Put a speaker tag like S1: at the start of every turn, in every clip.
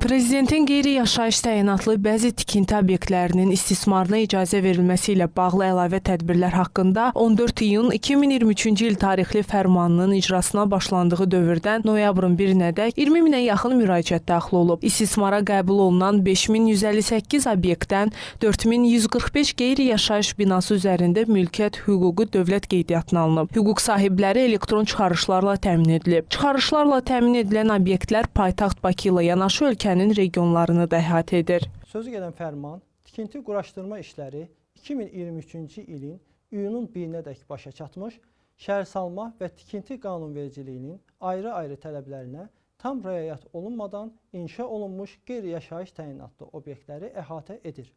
S1: Prezidentin qeyri-yaşayış təyinatlı bəzi tikinti obyektlərinin istismarına icazə verilməsi ilə bağlı əlavə tədbirlər haqqında 14 iyun 2023-cü il tarixli fərmanının icrasına başlandığı dövrdən noyabrın 1-nədək 20 minə yaxın müraciət daxil olub. İstismara qəbul olunan 5158 obyektdən 4145 qeyri-yaşayış binası üzərində mülkiyyət hüququ dövlət qeydiyyatına alınıb. Hüquq sahibləri elektron çıxarışlarla təmin edilib. Çıxarışlarla təmin edilən obyektlər paytaxt Bakı ilə yanaşı ölkənin regionlarını da əhatə edir.
S2: Sözü gedən fərman tikinti quraşdırma işləri 2023-cü ilin iyunun 1-nədək başa çatmış, şəhərsalma və tikinti qanunvericiliyinin ayrı-ayrı tələblərinə tam riayət olunmadan inşa olunmuş qeyri-yaşayış təyinatlı obyektləri əhatə edir.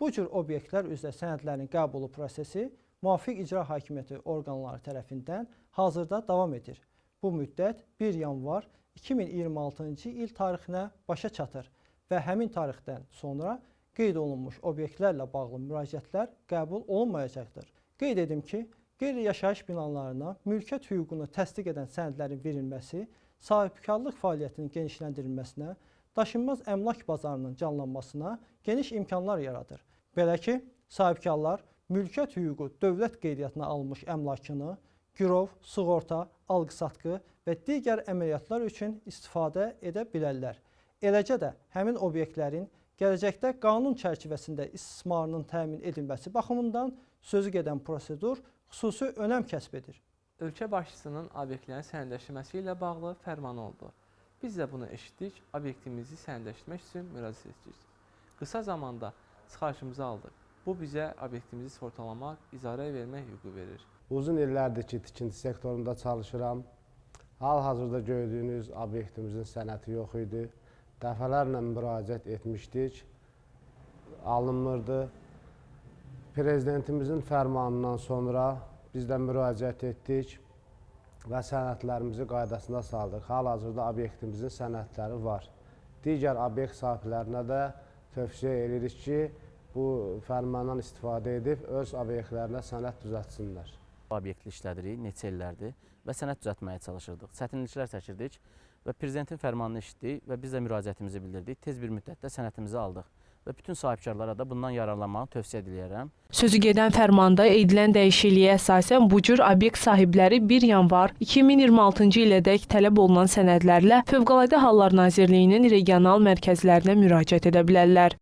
S2: Bu cür obyektlər üzrə sənədlərin qəbulu prosesi müvafiq icra hakimiyyəti orqanları tərəfindən hazırda davam edir. Bu müddət 1 yanvar 2026-cı il tarixinə başa çatır və həmin tarixdən sonra qeyd olunmuş obyektlərlə bağlı müraciətlər qəbul olunmayacaqdır. Qeyd edim ki, qeyri-yaşayış binalarına mülkiyyət hüququnu təsdiq edən sənədlərin verilməsi sahibkarlıq fəaliyyətinin genişləndirilməsinə, daşınmaz əmlak bazarının canlanmasına geniş imkanlar yaradır. Belə ki, sahibkarlar mülkiyyət hüququ dövlət qeydiyyatına alınmış əmlakını girov, sığorta, alqı-satqı və digər əməliyyatlar üçün istifadə edə bilərlər. Eləcə də həmin obyektlərin gələcəkdə qanun çərçivəsində istismarının təmin edilməsi baxımından sözü gedən prosedur xüsusi önəm kəsb edir.
S3: Ölkə başçısının obyektlərin sənədləşdirilməsi ilə bağlı fərmanı oldu. Biz də bunu eşitdik, obyektimizi sənədləşdirmək üçün müraciət etdik. Qısa zamanda çıxarışımızı aldıq. Bu bizə obyektimizi sığortalamaq, icarəyə vermək hüququ verir.
S4: Uzun illərdir ki, tikinti sektorunda çalışıram. Hal-hazırda gördüyünüz obyektimizin sənədi yox idi. Dəfələrlə müraciət etmişdik, alınmırdı. Prezidentimizin fərmanından sonra biz də müraciət etdik və sənədlərimizi qaydasına saldıq. Hal-hazırda obyektimizin sənədləri var. Digər obyekt sahiblərinə də tövsiyə edirik ki, bu fərmandan istifadə edib öz obyektlərinə sənəd düzəltsinlər.
S5: Obyektli işlədirik neçə illərdir və sənəd düzəltməyə çalışırdıq. Çətinliklər çəkirdik və prezidentin fərmanını eşitdik və biz də müraciətimizi bildirdik. Tez bir müddətdə sənədimizi aldıq və bütün sahibkarlara da bundan yararlanmağı tövsiyə edirəm.
S1: Sözü gedən fərmanda edilən dəyişikliyə əsasən bu cür obyekt sahibləri 1 yanvar 2026-cı ilədək tələb olunan sənədlərlə Fövqəladə Hallar Nazirliyinin regional mərkəzlərinə müraciət edə bilərlər.